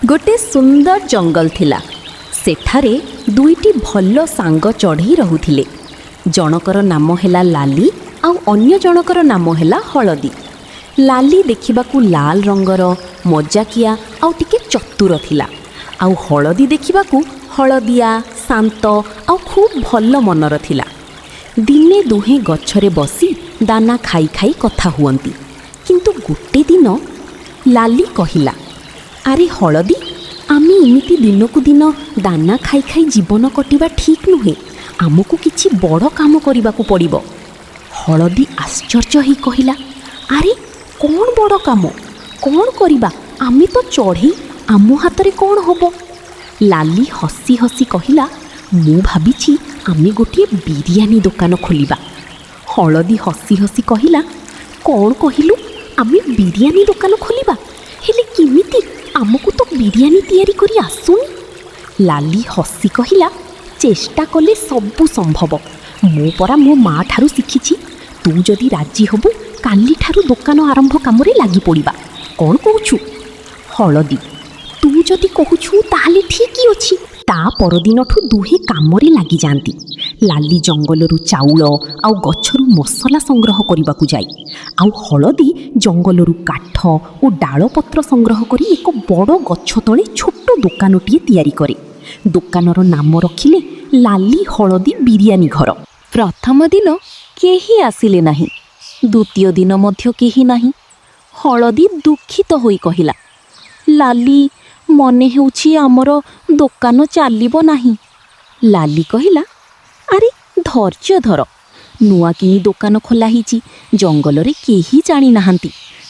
ଗୋଟେ ସୁନ୍ଦର ଜଙ୍ଗଲ ଥିଲା। ସେଠାରେ ଦୁଇଟି ଭଲ ସାଙ୍ଗ ଚଢ଼େଇ ରହୁଥିଲେ। ଜଣକର ନାମ ହେଲା ଲାଲି ଆଉ ଅନ୍ୟ ଜଣକର ନାମ ହେଲା ହଳଦୀ। ଲାଲି ଦେଖିବାକୁ ଲାଲ ରଙ୍ଗର, ମଜାକିଆ ଆଉ ଟିକେ ଚତୁର ଥିଲା ଆଉ ହଳଦୀ ଦେଖିବାକୁ ହଳଦିଆ, ଶାନ୍ତ ଆଉ ଖୁବ୍ ଭଲ ମନର ଥିଲା। ଦିନେ ଦୁହେଁ ଗଛରେ ବସି ଦାନା ଖାଇ ଖାଇ କଥା ହୁଅନ୍ତି। କିନ୍ତୁ ଗୋଟେ ଦିନ ଲାଲି କହିଲା, "ଆରେ ହଳଦୀ, ଆମେ ଏମିତି ଦିନକୁ ଦିନ ଦାନା ଖାଇ ଖାଇ ଜୀବନ କଟିବା ଠିକ୍ ନୁହେଁ। ଆମକୁ କିଛି ବଡ଼ କାମ କରିବାକୁ ପଡ଼ିବ।" ହଳଦୀ ଆଶ୍ଚର୍ଯ୍ୟ ହେଇ କହିଲା, "ଆରେ, କ'ଣ ବଡ଼ କାମ? କ'ଣ କରିବା? ଆମେ ତ ଚଢ଼େଇ, ଆମ ହାତରେ କ'ଣ ହେବ?" ଲାଲି ହସି ହସି କହିଲା, "ମୁଁ ଭାବିଛି ଆମେ ଗୋଟିଏ ବିରିୟାନୀ ଦୋକାନ ଖୋଲିବା।" ହଳଦୀ ହସି ହସି କହିଲା, "କ'ଣ କହିଲୁ? ଆମେ ବିରିୟାନୀ ଦୋକାନ ଖୋଲିବା? ହେଲେ କେମିତି? ଆମକୁ ତ ବିରିୟାନୀ ତିଆରି କରି ଆସୁନି।" ଲାଲି ହସି କହିଲା, "ଚେଷ୍ଟା କଲେ ସବୁ ସମ୍ଭବ। ମୁଁ ପରା ମୋ ମା ଠାରୁ ଶିଖିଛି। ତୁ ଯଦି ରାଜି ହବୁ, କାଲିଠାରୁ ଦୋକାନ ଆରମ୍ଭ କାମରେ ଲାଗି ପଡ଼ିବା। କ'ଣ କହୁଛୁ?" ହଳଦୀ, "ତୁ ଯଦି କହୁଛୁ ତାହେଲେ ଠିକ୍ ଅଛି।" ତା ପରଦିନଠୁ ଦୁହେଁ କାମରେ ଲାଗିଯାଆନ୍ତି। ଲାଲି ଜଙ୍ଗଲରୁ ଚାଉଳ ଆଉ ଗଛରୁ ମସଲା ସଂଗ୍ରହ କରିବାକୁ ଯାଏ ଆଉ ହଳଦୀ ଜଙ୍ଗଲରୁ କାଠ ଓ ଡାଳପତ୍ର ସଂଗ୍ରହ କରି ଏକ ବଡ଼ ଗଛ ତଳେ ଛୋଟ ଦୋକାନଟିଏ ତିଆରି କରେ। ଦୋକାନର ନାମ ରଖିଲେ ଲାଲି ହଳଦୀ ବିରିୟାନୀ ଘର। ପ୍ରଥମ ଦିନ କେହି ଆସିଲେ ନାହିଁ। ଦ୍ୱିତୀୟ ଦିନ ମଧ୍ୟ କେହି ନାହିଁ। ହଳଦୀ ଦୁଃଖିତ ହୋଇ କହିଲା, "ଲାଲି, ମନେ ହେଉଛି ଆମର ଦୋକାନ ଚାଲିବ ନାହିଁ।" ଲାଲି କହିଲା, "ଆରେ, ଧୈର୍ଯ୍ୟ ଧର। ନୂଆ କିଣି ଦୋକାନ ଖୋଲା ହେଇଛି, ଜଙ୍ଗଲରେ କେହି ଜାଣିନାହାନ୍ତି।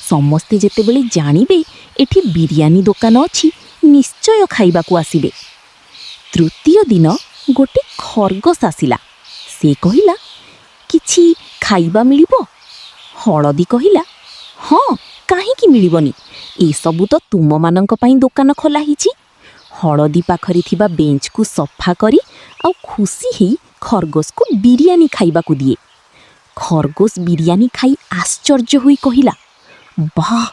ସମସ୍ତେ ଯେତେବେଳେ ଜାଣିବେ ଏଠି ବିରିୟାନୀ ଦୋକାନ ଅଛି, ନିଶ୍ଚୟ ଖାଇବାକୁ ଆସିବେ।" ତୃତୀୟ ଦିନ ଗୋଟେ ଖରଗୋଶ ଆସିଲା। ସେ କହିଲା, "କିଛି ଖାଇବା ମିଳିବ?" ହଳଦୀ କହିଲା, "ହଁ, କାହିଁକି ମିଳିବନି? ଏସବୁ ତ ତୁମମାନଙ୍କ ପାଇଁ ଦୋକାନ ଖୋଲା ହେଇଛି।" ହଳଦୀ ପାଖରେ ଥିବା ବେଞ୍ଚକୁ ସଫା କରି ଆଉ ଖୁସି ହେଇ ଖରଗୋଶକୁ ବିରିୟାନୀ ଖାଇବାକୁ ଦିଏ। ଖରଗୋଶ ବିରିୟାନୀ ଖାଇ ଆଶ୍ଚର୍ଯ୍ୟ ହୋଇ କହିଲା, "ବାଃ,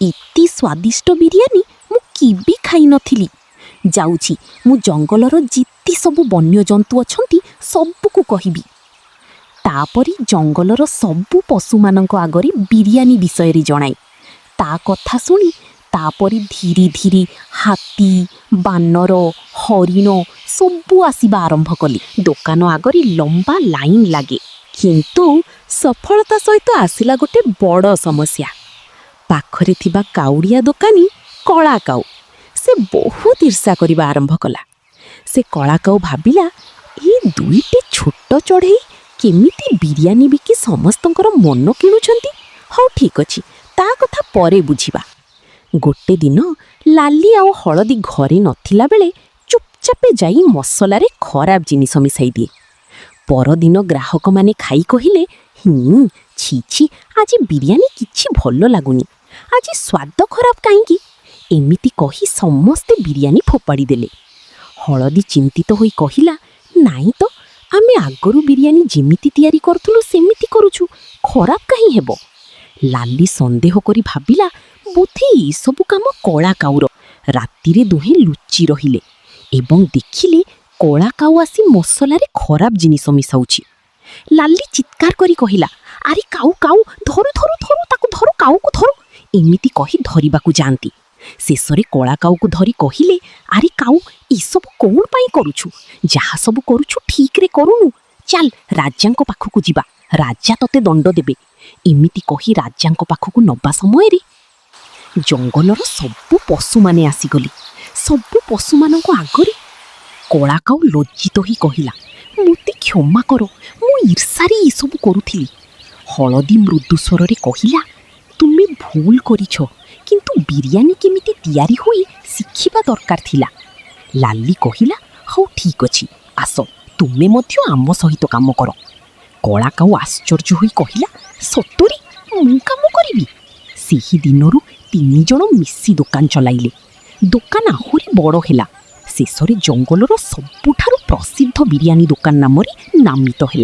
ଏତେ ସ୍ୱାଦିଷ୍ଟ ବିରିୟାନୀ ମୁଁ କେବେ ଖାଇନଥିଲି। ଯାଉଛି, ମୁଁ ଜଙ୍ଗଲର ଯେତେ ସବୁ ବନ୍ୟଜନ୍ତୁ ଅଛନ୍ତି, ସବୁକୁ କହିବି।" ତାପରେ ଜଙ୍ଗଲର ସବୁ ପଶୁମାନଙ୍କ ଆଗରେ ବିରିୟାନୀ ବିଷୟରେ ଜଣାଏ। ତା କଥା ଶୁଣି ତାପରେ ଧୀରେ ଧୀରେ ହାତୀ, ବାନର, ହରିଣ ସବୁ ଆସିବା ଆରମ୍ଭ କଲେ। ଦୋକାନ ଆଗରେ ଲମ୍ବା ଲାଇନ୍ ଲାଗେ। କିନ୍ତୁ ସଫଳତା ସହିତ ଆସିଲା ଗୋଟେ ବଡ଼ ସମସ୍ୟା। ପାଖରେ ଥିବା କାଉଡ଼ିଆ ଦୋକାନୀ କଳା କାଉ, ସେ ବହୁତ ଈର୍ଷା କରିବା ଆରମ୍ଭ କଲା। ସେ କଳା କାଉ ଭାବିଲା, ଏ ଦୁଇଟି ଛୋଟ ଚଢ଼େଇ କେମିତି ବିରିୟାନୀ ବିକି ସମସ୍ତଙ୍କର ମନ କିଣୁଛନ୍ତି? ହଉ, ଠିକ୍ ଅଛି, ତା କଥା ପରେ ବୁଝିବା। ଗୋଟେ ଦିନ ଲାଲି ଆଉ ହଳଦୀ ଘରେ ନଥିଲା ବେଳେ ଚୁପଚାପେ ଯାଇ ମସଲାରେ ଖରାପ ଜିନିଷ ମିଶାଇ ଦିଏ। ପରଦିନ ଗ୍ରାହକମାନେ ଖାଇ କହିଲେ, "ହୁଁ, ଛି ଛି, ଆଜି ବିରିୟାନୀ କିଛି ଭଲ ଲାଗୁନି। ଆଜି ସ୍ୱାଦ ଖରାପ କାହିଁକି?" ଏମିତି କହି ସମସ୍ତେ ବିରିୟାନୀ ଫୋପାଡ଼ି ଦେଲେ। ହଳଦୀ ଚିନ୍ତିତ ହୋଇ କହିଲା, "ନାଇଁ ତ, ଆମେ ଆଗରୁ ବିରିୟାନୀ ଯେମିତି ତିଆରି କରୁଥିଲୁ, ସେମିତି କରୁଛୁ। ଖରାପ କାହିଁ ହେବ?" ଲାଲି ସନ୍ଦେହ କରି ଭାବିଲା, ବୋଧେ ଏସବୁ କାମ କଳା କାଉର। ରାତିରେ ଦୁହେଁ ଲୁଚି ରହିଲେ ଏବଂ ଦେଖିଲେ କଳା କାଉ ଆସି ମସଲାରେ ଖରାପ ଜିନିଷ ମିଶାଉଛି। ଲାଲି ଚିତ୍କାର କରି କହିଲା, "ଆରେ କାଉ, କାଉ, ଧରୁ ଧରୁ ଧରୁ, ତାକୁ ଧରୁ, କାଉକୁ ଧରୁ।" ଏମିତି କହି ଧରିବାକୁ ଯାଆନ୍ତି। ଶେଷରେ କଳା କାଉକୁ ଧରି କହିଲେ, "ଆରେ କାଉ, ଏସବୁ କ'ଣ ପାଇଁ କରୁଛୁ? ଯାହା ସବୁ କରୁଛୁ ଠିକରେ କରୁନୁ। ଚାଲ, ରାଜାଙ୍କ ପାଖକୁ ଯିବା। ରାଜା ତତେ ଦଣ୍ଡ ଦେବେ।" ଏମିତି କହି ରାଜାଙ୍କ ପାଖକୁ ନବା ସମୟରେ ଜଙ୍ଗଲର ସବୁ ପଶୁମାନେ ଆସିଗଲେ। ସବୁ ପଶୁମାନଙ୍କ ଆଗରେ କଳା କାଉ ଲଜ୍ଜିତ ହୋଇ କହିଲା, "ମୋତେ କ୍ଷମା କର, ମୁଁ ଈର୍ଷାରେ ଏସବୁ କରୁଥିଲି।" ହଳଦୀ ମୃଦୁ ସ୍ୱରରେ କହିଲା, "ତୁମେ ଭୁଲ କରିଛ, କିନ୍ତୁ ବିରିୟାନୀ କେମିତି ତିଆରି ହୁଏ ଶିଖିବା ଦରକାର ଥିଲା।" ଲାଲି କହିଲା, "ହଉ, ଠିକ୍ ଅଛି, ଆସ, ତୁମେ ମଧ୍ୟ ଆମ ସହିତ କାମ କର।" କଳା କାଉ ଆଶ୍ଚର୍ଯ୍ୟ ହୋଇ କହିଲା, "ସତରେ ମୁଁ କାମ କରିବି?" ସେହି ଦିନରୁ ତିନି ଜଣ ମିଶି ଦୋକାନ ଚଲାଇଲେ। ଦୋକାନ ଆହୁରି ବଡ଼ ହେଲା। ଶେଷରେ ଜଙ୍ଗଲର ସବୁଠାରୁ ପ୍ରସିଦ୍ଧ ବିରିୟାନୀ ଦୋକାନ ନାମରେ ନାମିତ ହେଲା।